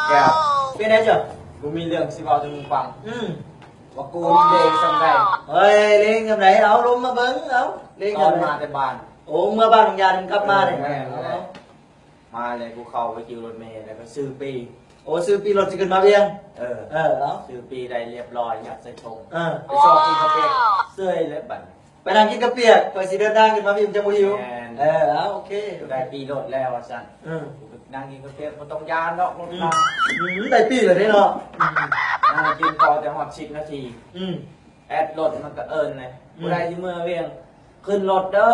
ແກ້ວ ເປັນໄດເຈົ້າ? ກູມີເລື່ອງຊິເວົ້າໃຫ້ມຶງຟັງ. ອືມ ວ່າກູນີ້ເລງສ່ຳໃດ. ເຮີ້ຍ ເລງສ່ຳໃດ? ເອົາລົມມາເບິ່ງ ເອົາເລງສ່ຳໃດ? ຕອນມາແຕ່ບ້ານ. ໂອ້ ເມືອບ້ານຂອງຍານກັບມານີ້. ເອີ ແມ່ນແຫຼະ. ເອົາ ມາແລ້ວກູເຂົ້າໄປຄິວລົດເມ ແລ້ວກໍຊື້ປີ້. ໂອ້ ຊື້ປີ້ລົດຊິຂຶ້ນມາວຽງ. ເອີ ເອີ ເອົາ ຊື້ປີ້ໄດ້ລຽບຮ້ອຍ ຍັດໃສ່ຖົງ. ເອີ ໄປຊອກກິນເຂົ້າປຽກເສີຍແລ້ວບັດນີ້. ໄປນັ່ງກິນເຂົ້າປຽກ ຂ້ອຍຊິເດີນທາງຂຶ້ນມາພີ້ ມັນຈະບໍ່ຫິວ. ແມ່ນ. ເອີ ເອົາ ໂອເຄ ໄດ້ປີ້ລົດແລ້ວວ່າຊັ້ນ. ເອີ ກູກໍນັ່ງກິນເຂົ້າປຽກ ບໍ່ຕ້ອງຢ້ານດອກລົດນຳ. ອືມ ອືມ ໄດ້ປີ້ແລ້ວເດ້ເນາະ. ອືມ ນັ່ງກິນພໍແຕ່ຮອດສິບນາທີ. ອືມ ແອັດລົດມັນກໍເອີ້ນເລີຍ. ອືມ ຜູ້ໃດຊິເມືອວຽງ ຂຶ້ນລົດເດີ.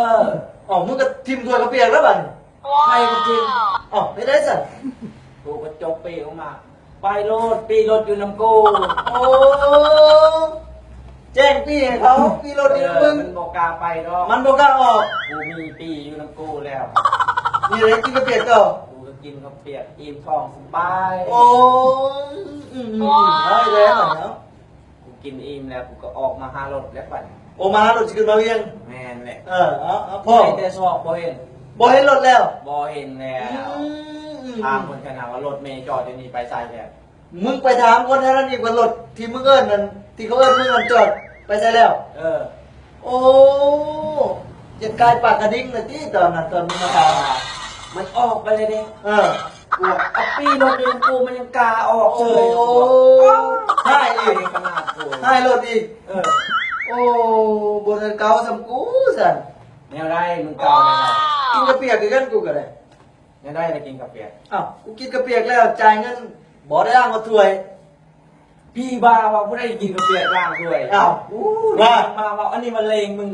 ເອົ້າ ມຶງກໍຖິ້ມຖ້ວຍເຂົ້າປຽກແລ້ວບັດນີ້. ໃຜກໍຖິ້ມ. ເອົ້າ ເຮັດໄດ້ຊັ້ນ. ກູກໍຈົກປີ້ອອກມາ. ໄປໂລດ ປີ້ລົດຢູ່ນຳກູ. ໂອ້ ແຈ້ງປີ້ໃຫ້ເຂົາ ປີ້ລົດຢູ່ນຳມຶງ. ເອີ ມັນບໍ່ກ້າໄປດອກ ມັນບໍ່ກ້າອອກ. ກູມີປີ້ຢູ່ນຳກູແລ້ວ. ມີແນວກິນເຂົ້າປຽກຕໍ່. ກູກໍກິນເຂົ້າປຽກອີ່ມທ້ອງສະບາຍ. ໂອ້ ອືມໆ ໄດ້ແລ້ວເນາະ. ກູກິນອີ່ມແລ້ວ ກູກໍອອກມາຫາລົດແລ້ວບັດນີ້. ໂອ້ ມາຫາລົດຊິຂຶ້ນມາວຽງ. ແມ່ນແຫຼະ. ເອີ ເອົາ ເອົາ ພໍ ແຕ່ຊອກບໍ່ເຫັນ. ບໍ່ເຫັນລົດແລ້ວ. ບໍ່ເຫັນແລ້ວ. ອືມ ອືມ ຖາມຄົນແຖວນັ້ນວ່າລົດເມຈອດຢູ່ນີ້ໄປໃສແລ້ວ. ມຶງໄປຖາມຄົນແຖວນັ້ນອີກວ່າລົດທີ່ມຶງເອີ້ນນັ້ນ ທີ່ເຂົາເອີ້ນມຶງນັ້ນຈອດໄປໃສແລ້ວ. ເອີ ໂອ້ ຢາກກາຍປາກກະດິງລະຕິຕອນນັ້ນ ຕອນມັນມາຖາມ. ມັນອອກໄປເລີຍເດ້. ເອີ ເອົາປີ້ລົດຢູ່ນຳກູ ມັນຍັງກ້າອອກເສີຍ. ໂອ້ ຮ້າຍອີກ ຮ້າຍໂລດອີກ. ເອີ ໂອ້ ບໍ່ທັນເກົ່າສ່ຳກູຊັ້ນ. ແນວໃດມຶງເກົ່າແນວໃດ? ກິນເຂົ້າປຽກຄືກັນ ກູກໍໄດ້. ແນວໃດລະກິນເຂົ້າປຽກ? ອ້າວ ກູກິນເຂົ້າປຽກແລ້ວ ຈ່າຍເງິນ ບໍ່ໄດ້ລ້າງຫົວຖ້ວຍ. ຜີບ້າວ່າຜູ້ໃດກິນເຂົ້າປຽກລ້າງຖ້ວຍ. ອ້າວ ອູ້ ວ່າ ມາເວົ້າ ອັນນີ້ມາເລງມຶງ.